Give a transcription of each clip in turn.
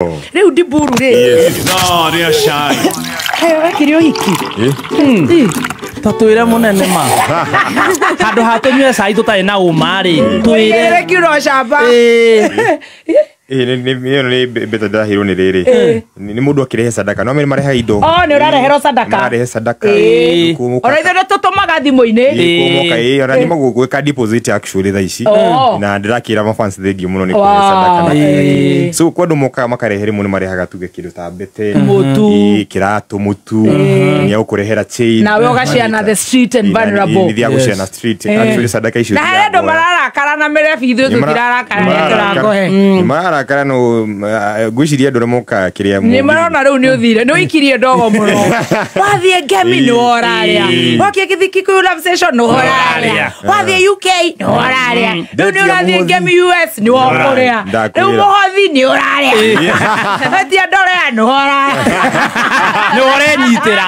Rĩu ndiburu rĩ. No, nĩ acai. Kaĩ wekire ũhiki? Ta twĩre mũnene ma handũ ha tũnyue cai tũtarĩ na ũma rĩ, twĩre. Twĩre kiuno camba. Ĩĩ, ĩyo nĩ mbete ndĩraheirwo nĩ rĩrĩ. Nĩ mũndũ akĩrehe sadaka no marehaga indo. Oh, nĩ ũrareherwo sadaka. Mararehe sadaka. Ona ithuĩ nĩ tũtũmaga thimũ-inĩ. Kũmoka ĩĩ, ona nĩ magũgwĩka deposit actually thaa ici. Oh. Na ndĩrakĩra mafans thengiũ mũno nĩ Wow. kũrehe sadaka na Ĩĩ. kĩrĩa. So kwa andũ mokaga makarehe rĩmwe nĩ marehaga tuge kĩndũ ta mbete, Mũtu. ĩĩ, kĩratũ, mũtu, nĩ agũkũrehera chain. Nawe ũgashare na the street and vulnerable. Nĩ thiaga gũshare na street. Actually sadaka icio Na harĩ andũ thiaga. mararakara na mĩrebi, ithuĩ tũtirarakara nĩ tũrakũhe. Nĩ mararakara no ngwĩciria andũ arĩa mokaga kĩrĩa Nĩ marona rĩu nĩ ũthire nĩ ũikirie ndogo mũno, wathiĩ Ngemi nĩ worarĩa, wakie Gĩthiki Love Station nĩ worarĩa, wathiĩ UK nĩ worarĩa, rĩu nĩ ũrathiĩ Ngemi US nĩ wokũrĩa, Ndakwĩra. rĩu mũhothi nĩ ũrarĩa, wetia ndorea nĩ worarĩa. Nĩ ũrenyitĩra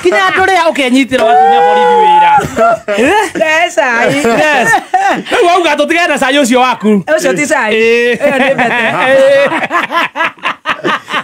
kinya andũ rĩa ũkenyitĩra ũgatunya borithi wĩra. Nde cai. Yes. Rĩu wauga tũtigane na cai ũcio waku. Ũcio ti cai. Ĩĩ. Ĩyo nĩ mbete.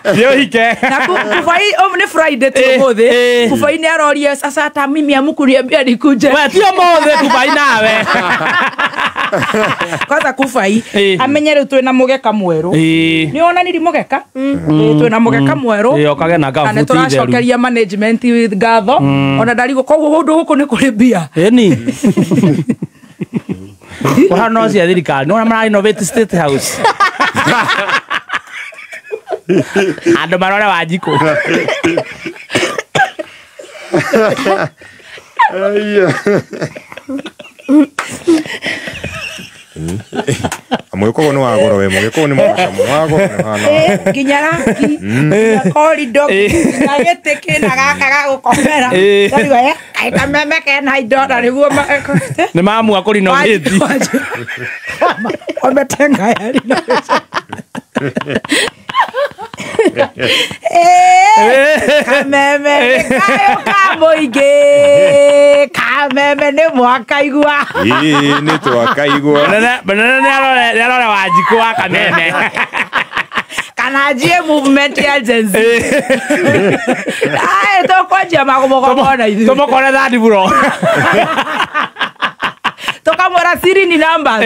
Nĩ ũhike. Na Kubai nĩ Friday tu Eh, ũmũthĩ. eh. Kubai nĩ arorie sasa hata mimi amukuniambia nikuje. We ti ũmũthĩ Kubai nawe. Kwanza Kubai Eh. amenye rĩu twĩna mũgeka mwerũ. Ĩĩ. Nĩ wonanirie mũgeka? Ĩĩ, twĩna mũgeka mwerũ. Ĩĩ, okage na Na nĩ ngabuti theru. tũracokeria management ngatho. Ona ndarigwo koguo kũndũ gũkũ nĩ kũrĩ mbia. Ĩni kũhana no cia thirikari nĩwona mara renovate State House andũ marore Wanjikũ. Mũgĩkũyũ nĩ wa goro we, mũgĩkũyũ nĩ mũthaka mũno wa goro nĩ hana. Ĩĩ, nginya rangi, nginya korido, nginya gĩtĩ kĩna gaka ga gũkomera. Ĩĩ. Ndarigwo, kaĩ kameme kena indo na nĩguo Nĩ mamua kũ renovate. Wametenga ya renovation. Kameme nĩ kayũ ka mũingĩ, kameme nĩ mwakaigua. Ĩĩ, nĩ twakaigua. Mũnene nĩ arore Wanjikũ wa kameme. Kana anjie movement ya Gen Z. Ai, tũkwanjia magomogomona ithuĩ. Tũmũkore thandi buro. Tũkamwĩra siri ni numbers.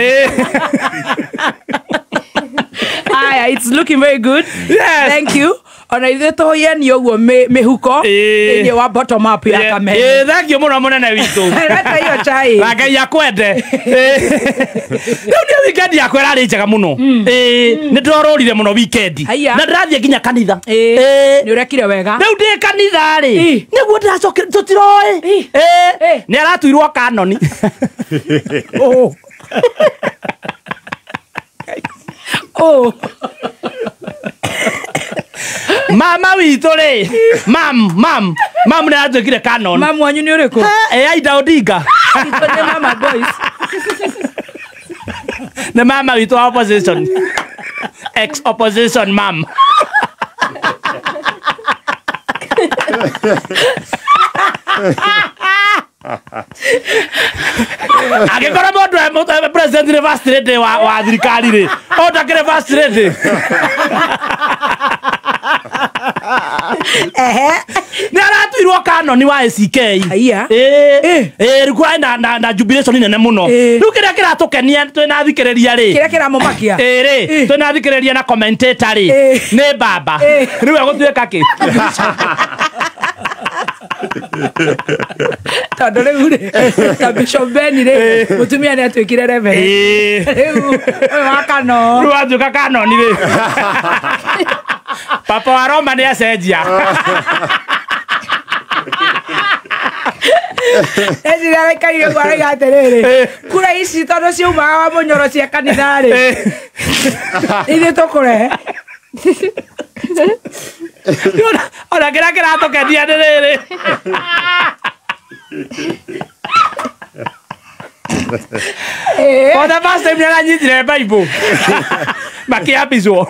Aya, it's looking very good. Yes. Thank you. Ona ithuĩ tũhoyani ũguo mĩhuko Ĩĩ. thĩinĩ wa bottom up ya kameme. Ĩĩ, thank you mũno mũnene witũ. Leta hiyo chai. Na Ngai akwende. Rĩu nĩ weekend yakwa ĩrarĩ njega mũno. Ĩĩ, nĩ ndĩrorũrire mũno weekend. Haiya. Na ndĩrathiĩ nginya kanitha. Ĩĩ. Ĩĩ. Nĩ ũrekire wega. Rĩu ndĩ kanitha rĩ, Ĩ. nĩguo ndĩracokire tũtiroĩ. Ĩ. Ĩĩ. Ĩ. Nĩ aratuirwo kanoni. Oh. Oh. Mama witũ rĩ, mam nĩ aratuĩkire canon. Mamu wanyu nĩ ũrĩkũ? Ĩ, Aida Odinga. Itũ nĩ mama boys. Nĩ mama witũ wa opposition, ex opposition mam. Angĩkorwo mũndũ e president nĩ first lady wa thirikari rĩ, o ndakĩrĩ first lady. Ehe. Nĩ aratuirwo kanoni wa ACK. Aya. Ĩĩ. Ĩ. Ĩĩ, rĩu kũrarĩ na jubilation nene mũno. Ĩ. Rĩu kĩrĩa kĩratũkenia twĩna thikĩrĩria rĩ, Kĩrĩa kĩramũmakia? ĩĩ rĩ, Ĩ. twĩna thikĩrĩria na commentator rĩ, Ĩ. nĩ baba. Ĩ. Rĩu egũtuĩka kĩ? Tondũ rĩu rĩ, ta Bishop Ben rĩ, mũtumia nĩ atuĩkire reverend. Ĩĩ. Rĩu ũyũ wa kano. Rĩu atuĩka kanoni rĩ, papa wa Roma nĩ acenjia. Ecirĩa araikarire ũguo araiga atĩrĩrĩ, kura ici tondũ ciaumaga wa mũnyoro cia kanitha rĩ, ithuĩ tũkũrehe. Ona kĩrĩa kĩratũkenia nĩ rĩrĩ, Ĩĩ. for the first time nĩ aranyitire Bible makĩambicwo.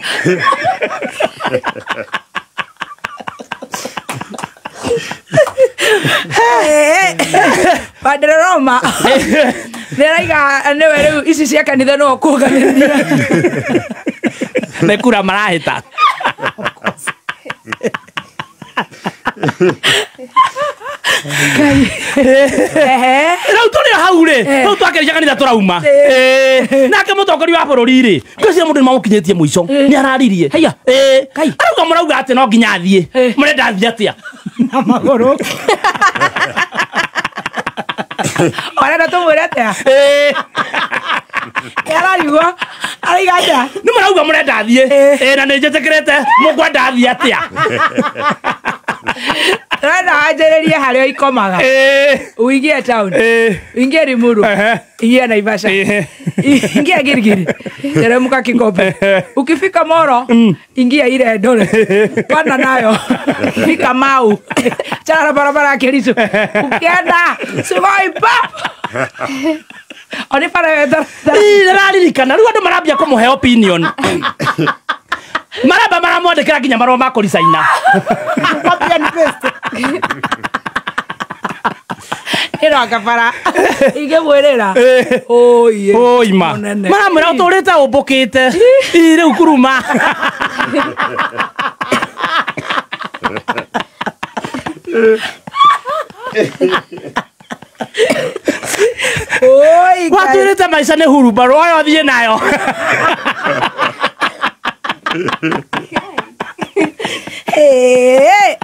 Padre Roma nĩ araiga nĩwe rĩu ici cia kanitha no kũnganĩria. Nĩ kura marahĩta. Rĩu tũrĩ o hau rĩ, rĩu twakĩrĩkia kanitha tũrauma. Nake mũtongoria wa bũrũri rĩ, ngwĩciria mũndũ nĩmamũkinyĩtie mũico. Nĩ araririe. Haiya. Kai. Arauga mũrauga atĩ no nginya athiĩ. Mũrenda athiĩ atĩa? Na magũrũ. Ũrenda tũmwĩre atĩa? Ararigwo. Araiga atĩa? Nĩ mũrauga mũrenda athiĩ. Na nĩ njĩtĩkĩrĩte mũkwenda athiĩ atĩa? Tũrenda wanjĩrĩrie harĩa ikomaga. Uingie town. Uingie Limuru. Ingia Naivasha. Ingia Gilgil. Teremka Kigombe. Ukifika Moro, ingia ile Eldoret. Panda nayo. Fika Mau. Chana na barabara ya Kericho. Ukienda Sugoi pap. Oni bara Ndĩraririkana rĩu andũ marambia kũmũhe opinion. Maramba maramwandĩkĩra nginya marũa ma kũricaina. Copy and paste. Ĩno akabara ingĩmwĩrĩra. Oi. Oima. Maramwĩra ũtũrĩte ũmbũkĩte. Rĩu kuruma. Oi. Watwĩrĩte maica nĩ hurumbarũ oyo thiĩ nayo.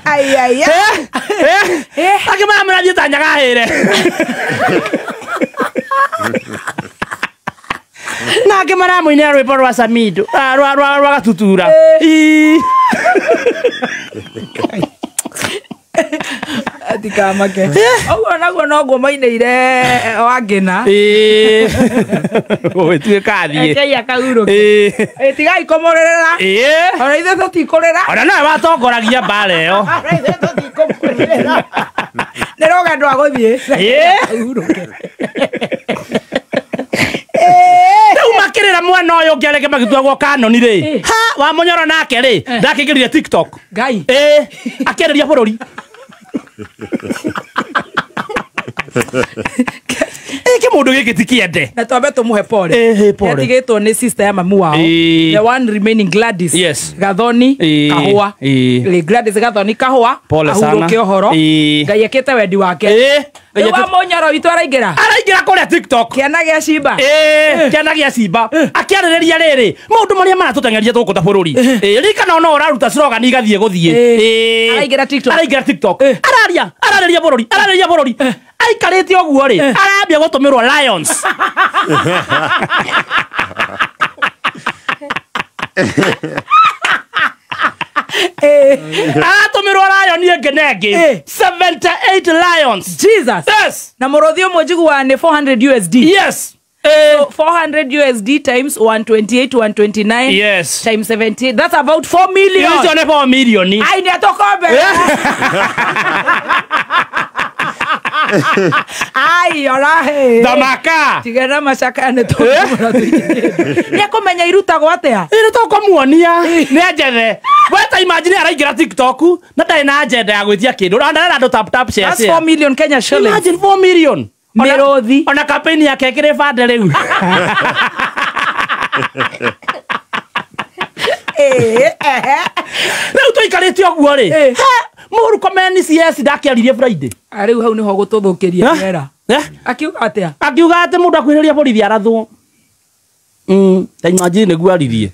Ai ai. Angĩ maramwĩra thiĩ ta nyagahĩre. Na angĩ maramũinĩra rwĩmbo rwa Samido, rwa Gatutura. Atikamake. Ũguo naguo noguo mainĩire Wangĩna. Ũgĩtuĩka athiĩ. Rekei akahurũke. Tigai kũmũrĩrĩra. Ona ithuĩ tũtikũrĩra. Ona nowe watongoragia mbara ĩyo. Ona ithuĩ tũtikũmũrĩrĩra. Nĩ rũgendo agũthiĩ. Ahurũke. Rĩu makĩrĩra mwena ũyũ ũngĩ arĩa magĩtuagwo kanoni rĩ. Ha, wa Mũnyoro nake rĩ, ndakĩingĩrire TikTok. Ngai. Akĩarĩria bũrũri. Ĩkĩ mũndũ gĩkĩ ti kĩende. Na twambe tũmũhe pole. Pole. Nĩatigĩtwo nĩ sister ya mamu wao. The one remaining Gladys. Yes. Gathoni Kahũa. Gladys Gathoni Kahũa. Pole sana. Ahurũke ũhoro. Ngai ekĩte wendi wake. Rĩu wa Mũnyoro witũ araingĩra. Araingĩra kũrĩa TikTok. Kĩana gĩa cimba. Kĩana gĩa cimba. Akĩarĩrĩria rĩrĩ, maũndũ marĩa maratũteng'eria gũkũ ta bũrũri. Ririkana no ũraruta slogan igathiĩ gũthiĩ. Araingĩra TikTok. Araingĩra TikTok. Araria, ararĩria bũrũri, ararĩria bũrũri. Aikarĩte ũguo rĩ, arambia gũtũmĩrwo lions. Aratũmĩrwo lion ĩngĩ na ĩngĩ. 78 lions. Jesus. Yes. Na mũrũthi ũmwe njiguaga nĩ 400 USD. Yes. So 400 USD times 128, 129. Yes. Times 78. That's about 4 million. Icio nĩ 4 million. Ai, nĩ atũkombe. Ai, ora he. Thamaka. Tigana macaka nĩ tũkũmũra tũingĩ. Nĩ akũmenya irutagwo atĩa? Nĩ tũkũmuonia. Nĩ anjethe. Weta imagine araingĩra TikTok na ndarĩ na agenda ya gwĩtia kĩndũ. Arera andũ tap tap share. That's 4 million Kenya shillings. Imagine 4 million. Mĩrũthi. Ona campaign yake ĩkĩrĩ bande rĩu. Rĩu tũikarĩte ũguo rĩ. Mũrũkomeni CS ndakĩaririe Friday. Rĩu hau nĩho gũtũthũkĩria rĩera. Akiuga atĩa? Akiuga atĩ mũndũ akuhĩrĩria borithi arathwo. Ta imagine nĩguo aririe.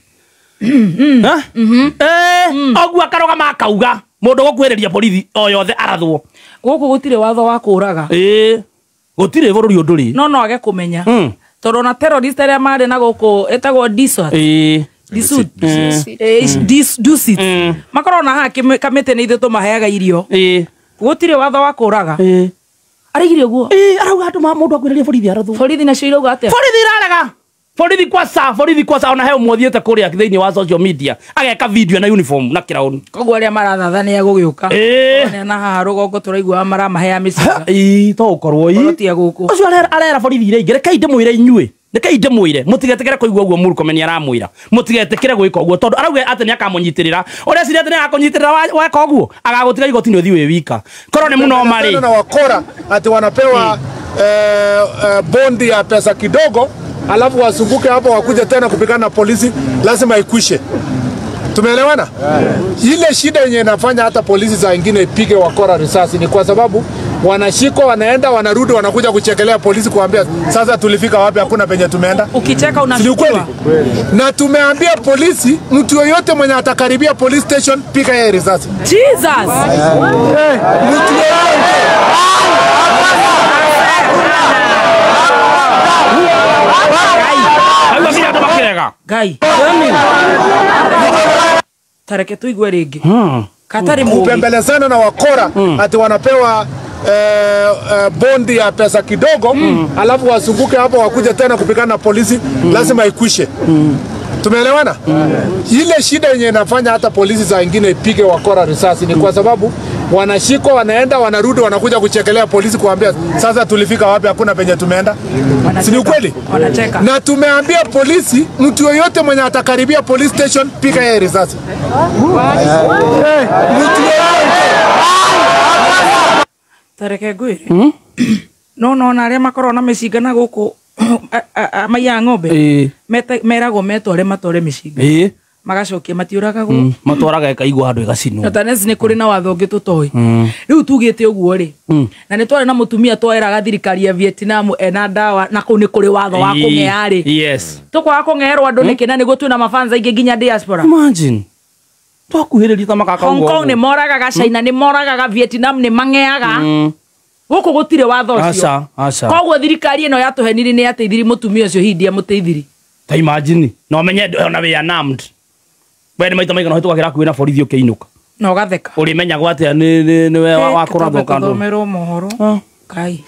Ũguo akarũgama akauga mũndũ gũkuhĩrĩria borithi o yothe arathwo. Gũkũ gũtirĩ watho wa kũũraga. Gũtirĩ bũrũri ũndũ rĩ. No age kũmenya. Tondũ ona terrorist arĩa marĩ na gũkũ ĩtagwo DSWAT. Dusit. Makorwo na haha kamĩtĩ nĩ ithuĩ tũmaheaga irio. Gũtirĩ watho wa kũũraga. Araigire ũguo. Arauga andũ mũndũ akuhĩrĩria borithi arathwo. Borithi nacio irauga atĩa? Borithi irarega. Borithi kwasa, borithi kwasa ona he ũmwe ũthiĩte kũrĩa thĩinĩ wa social media ageka video na uniform na kĩraũni. Koguo arĩa marathatha nĩ agũgĩũka. Na haha rũgongo tũraiguaga maramaheaga mĩcinga. To gũkorwo Korwo ti a gũkũ. Ũcio arera borithi iria ingĩ, rekei ndĩmwĩre inyuĩ. Rekei ndĩmwĩre mũtigetĩkĩre kũigua ũguo Murkomen aramwĩra. Mũtigetĩkĩre gwĩka ũguo tondũ arauga atĩ nĩ akamũnyitĩrĩra. Ũreciria atĩ nĩ agakũnyitĩrĩra weka ũguo agagũtiga igoti-inĩ ũthiĩ wĩ wika. Korwo nĩ mũno marĩ. Na wakora atĩ wanapewa bondi ya pesa kidogo alafu wasunguke hapo wakuje tena kupigana na polisi, lazima ikwishe. Tumeelewana? Ile shida yenye inafanya hata polisi saa ingine ipige wakora risasi ni kwa sababu wanashikwa, wanaenda, wanarudi, wanakuja kuchekelea polisi kuambia sasa tulifika wapi, hakuna penye tumeenda. Ukicheka Si ni ukweli? unashtukiwa. Na tumeambia polisi, mtu yoyote mwenye atakaribia police station, piga yeye risasi. Jesus. Mtu yoyote. Aigua nginya andũ makĩrega. Ngai. Tareke tuigue rĩngĩ. Katarĩ mũũgĩ. Kupembelezana na wakora ati wanapewa bondi ya pesa kidogo, alafu wasunguke hapo wakuje tena kupigana na polisi, lazima ikwishe. Tumeelewana? Ile shida yenye inafanya hata polisi saa ingine ipige wakora risasi ni kwa sababu wanashikwa, wanaenda, wanarudi, wanakuja kuchekelea polisi kuambia sasa tulifika wapi, hakuna penye tumeenda. Si ni ukweli? Wanacheka. Na tumeambia polisi, mtu yoyote mwenye atakaribia police station, piga yeye risasi. Mtu yoyote. Tareke ngwĩre. No nona arĩa makoragwo na mĩcinga na gũkũ maiyaga ng'ombe. Ĩĩ. Meragwo metware matware mĩcinga. Ĩĩ. Magacokia matiũragagwo. Matwaraga ĩkaigwo handũ ĩgacinwo. Na tanesi nĩ kũrĩ na watho ũngĩ tũtoĩ. Rĩu tugĩte ũguo rĩ. Na nĩ twarĩ na mũtumia tweraga thirikari ya Vietnam ena ndawa na kũu nĩ kũrĩ watho wa kũng'ea rĩ. Yes. Tũkwaga kũng'eerwo andũ nĩkĩ na nĩguo twĩna mabanza aingĩ nginya diaspora. Imagine. Twakuhĩrĩria ta makaka Hong Kong nĩ moragaga, China nĩ moragaga, Vietnam nĩ mang'eaga. Gũkũ gũtirĩ watho ũcio. Aca, aca. Koguo thirikari ĩno yatũhenire nĩ yateithirie mũtumia ũcio hihi ndiamũteithirie. Ta imagine. No menye ona we are armed. We nĩ maita maigana ũhĩtũkagĩra hakuhĩ na borithi ũkĩinũka. Na ũgatheka. Ũrĩmenyagwo atĩa nĩ we wakũrathwo kandũ. Tũthomerwo mohoro. Kai.